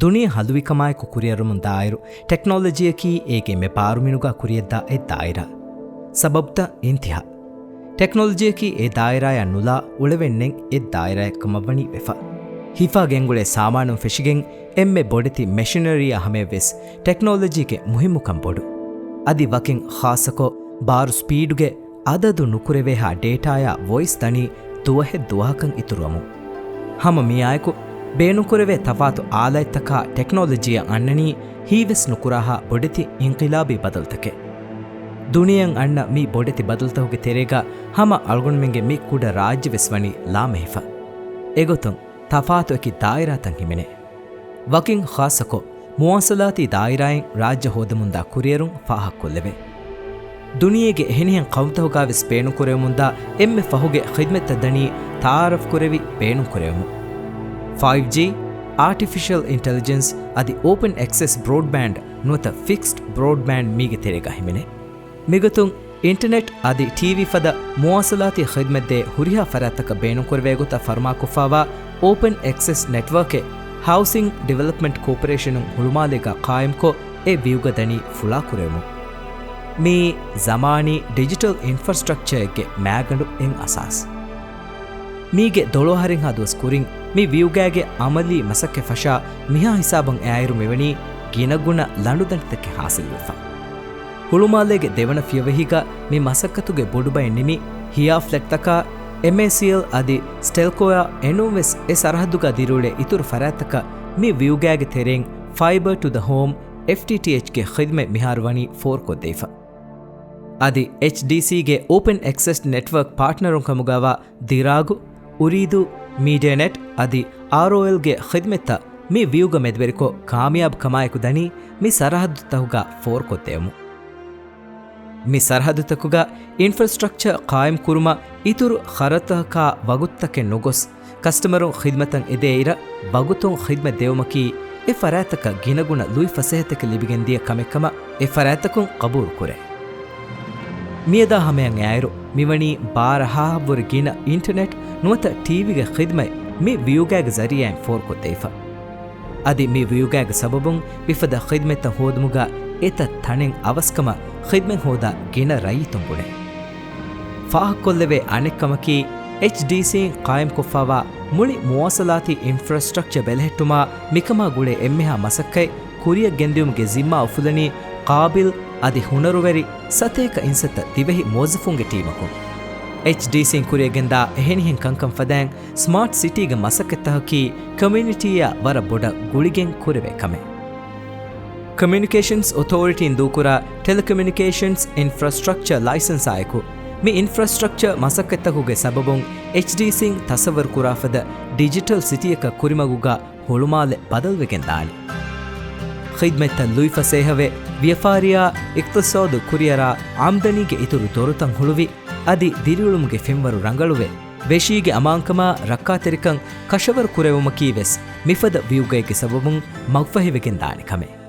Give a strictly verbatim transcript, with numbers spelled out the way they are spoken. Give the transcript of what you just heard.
ދުނިޔެ ހަލުވިކަމާއެކު ކުރިއަރަމުން ދާއިރު، ޓެކްނޮލޮޖީއަކީ އޭގެ އެންމެ ބާރުމިނުގާ ކުރިޔަށްދާ އެއް ދާއިރާ. ސަބަބުތައް އިންތިހާ. ޓެކްނޮލޮޖީއަކީ އެ ދާއިރާއަށް ނުލާ އުޅެވެންނެއް އެއް ދާއިރާއެއް ކަމަށްވަނީ ވެފަ. ހިފާ ގެންގުޅޭ ސާމާނުން ފެށިގެން އެންމެ ބޮޑެތި މެޝިނަރީއާ ހަމަޔަށްވެސް ޓެކްނޮލޮޖީގެ މުހިއްމުކަން ބޮޑު. އަދި ވަކިން ޚާއްޞަކޮށް ބާރު ސްޕީޑުގެ އަދަދު ނުކުރެވޭހާ ޑޭޓާއާ ވޮއިސް ދަނީ ދުވަހެއް ދުވަހަކަށް އިތުރުވަމުން. ހަމަ މިއާއެކު ބޭނުންކުރެވޭ ތަފާތު އާލާތްތަކާ ޓެކްނޮލޮޖީއަށް އަންނަނީ ހީވެސް ނުކުރާހާ ބޮޑެތި އިންޤިލާބީ ބަދަލުތަކެއް. ދުނިޔެއަށް އަންނަ މި ބޮޑެތި ބަދަލުތަކުގެ ތެރޭގަ ހަމަ އަޅުގަނޑުމެންގެ މި ކުޑަ ރާއްޖެވެސް ވަނީ ލާމެހިފަ. އެގޮތުން ތަފާތު އެކި ދާއިރާތައް ހިމެނޭ. ވަކިން ޚާއްޞަކޮށް، މުވާސަލާތީ ދާއިރާއިން ރާއްޖެ ހޯދަމުންދާ ކުރިއެރުން ފާހަގަކޮށްލެވޭ. ދުނިޔޭގެ އެހެނިހެން ޤައުމުތަކުގާވެސް ބޭނުންކުރެވެމުންދާ އެންމެ ފަހުގެ ޚިދްމަތްތައް ދަނީ ތައާރަފްކުރެވި ބޭނުންކުރެވެމުން. ފައިވް ޖީ، އާޓިފިޝަލް އިންޓެލިޖެންސް އަދި އޯޕަން އެކްސެސް ބްރޯޑްބޭންޑް ނުވަތަ ފިކްސްޑް ބްރޯޑްބޭންޑް މީގެ ތެރޭގަ ހިމެނޭ. މިގޮތުން އިންޓަނެޓް އަދި ޓީވީ ފަދަ މުވާސަލާތީ ޚިދްމަތްދޭ ހުރިހާ ފަރާތްތަކަށް ބޭނުންކުރެވޭ ގޮތަށް ފަރުމާކޮށްފާވާ އޯޕަން އެކްސެސް ނެޓްވަރކެއް ހައުސިން ޑިވެލޮޕްމަންޓް ކޯޕަރޭޝަނުން ހުޅުމާލޭގަ ޤާއިމްކޮށް، އެ ވިއުގަ ދަނީ ފުޅާކުރެވެމުން. މީ ޒަމާނީ ޑިޖިޓަލް އިންފްރާސްޓްރަކްޗަރެއްގެ މާގަނޑު އެއް އަސާސް. މީގެ ދޮޅު އަހަރެއްހާ ދުވަސް ކުރިން މި ވިއުގާގެ އަމަލީ މަސައްކަތް ފަށާ މިހާ ހިސާބަށް އައިއިރު މިވަނީ ގިނަގުނަ ލަނޑުދަނޑިތަކެއް ހާސިލްވެފަ. ހުޅުމާލޭގެ ދެވަނަ ފިޔަވަހީގަ މި މަސައްކަތުގެ ބޮޑުބައެއް ނިމި ހިޔާ ފްލެޓްތަކާ، އެމްއޭސީއެލް އަދި ސްޓެލްކޯއާ އެނޫންވެސް އެ ސަރަހައްދުގަ ދިރިއުޅޭ އިތުރު ފަރާތްތަކަށް މި ވިއުގާގެ ތެރެއިން ފައިބަރ ޓު ދަ ހޯމް، އެފްޓީޓީއެޗްގެ ޚިދްމަތް މިހާރު ވަނީ ފޯރުކޮށްދީފަ. އަދި އެޗްޑީސީގެ އޯޕަން އެކްސެސް ނެޓްވަރކް ޕާޓްނަރުން ކަމުގައިވާ ދިރާގު، އުރީދޫ، މީޑިއާނެޓް އަދި އާރްއޯއެލްގެ ޚިދްމަތްތައް މި ވިއުގަ މެދުވެރިކޮށް ކާމިޔާބު ކަމާއެކު ދަނީ މި ސަރަހައްދުތަކުގަ ފޯރުކޮށްދެވުމުން. މި ސަރަހައްދުތަކުގަ އިންފްރާސްޓްރަކްޗަރ ޤާއިމް ކުރުމަށް އިތުރު ޚަރަދުތަކަކާ ވަގުތުތަކެއް ނުގޮސް، ކަސްޓަމަރުން ޚިދްމަތަށް އެދޭ އިރަށް ވަގުތުން ޚިދްމަތް ދެވުމަކީ އެ ފަރާތްތަކަށް ގިނަގުނަ ލުއިފަސޭހަތަކެއް ލިބިގެންދިޔަ ކަމެއްކަމަށް އެ ފަރާތްތަކުން ޤަބޫލުކުރޭ. މިއަދާ ހަމަޔަށް އައިއިރު، މިވަނީ ބާރަ ހާހަށްވުރެ ގިނަ އިންޓަނެޓް ނުވަތަ ޓީވީގެ ޚިދްމަތް މި ވިއުގާގެ ޒަރީއާއިން ފޯރުކޮށްދެވިފަ. އަދި މި ވިއުގާގެ ސަބަބުން މިފަދަ ޚިދްމަތްތައް ހޯދުމުގަ އެތައް ތަނެއް އަވަސްކަމަށް ޚިދްމަތް ހޯދާ ގިނަ ރައްޔިތުން ބުނޭ. ފާހަގަކޮށްލެވޭ އަނެއްކަމަކީ، އެޗްޑީސީން ޤާއިމްކޮށްފާވާ މުޅި މުވާސަލާތީ އިންފްރާސްޓްރަކްޗަ ބެލެހެއްޓުމާ މިކަމާ ގުޅޭ އެންމެހާ މަސައްކަތް ކުރިއަށް ގެންދިއުމުގެ ޒިންމާ އުފުލަނީ ޤާބިލް އަދި ހުނަރުވެރި ސަތޭކަ އިންސައްތަ ދިވެހި މުވައްޒަފުންގެ ޓީމަކުން. އެޗްޑީސީން ކުރިއަށް ގެންދާ އެހެނިހެން ކަންކަން ފަދައިން ސްމާޓް ސިޓީގެ މަސައްކަތްތަކަކީ ކޮމިއުނިޓީއާ ވަރަށް ބޮޑަށް ގުޅިގެން ކުރެވޭ ކަމެއް. ކޮމިއުނިކޭޝަންސް އޮތޯރިޓީން ދޫކުރާ ޓެލެކޮމިއުނިކޭޝަންސް އިންފްރާސްޓްރަކްޗަރ ލައިސަންސާއެކު، މި އިންފްރާސްޓްރަކްޗަރ މަސައްކަތްތަކުގެ ސަބަބުން އެޗްޑީސީން ތަސައްވަރު ކުރާ ފަދަ ޑިޖިޓަލް ސިޓީއަކަށް ކުރިމަގުގަ ހުޅުމާލެ ބަދަލުވެގެން ދާނެ. ޚިދްމަތްތައް ލުއިފަސޭހަވެ، ވިޔަފާރިއާ އިޤްތިޞާދު ކުރިއަރާ އާމްދަނީގެ އިތުރު ދޮރުތައް ހުޅުވި، އަދި ދިރިއުޅުމުގެ ފެންވަރު ރަނގަޅުވެ، ވެށީގެ އަމާންކަމާ ރައްކާތެރިކަން ކަށަވަރު ކުރެވުމަކީ ވެސް މިފަދަ ވިއުގައެއްގެ ސަބަބުން މަގުފަހިވެގެން ދާނެ ކަމެއް.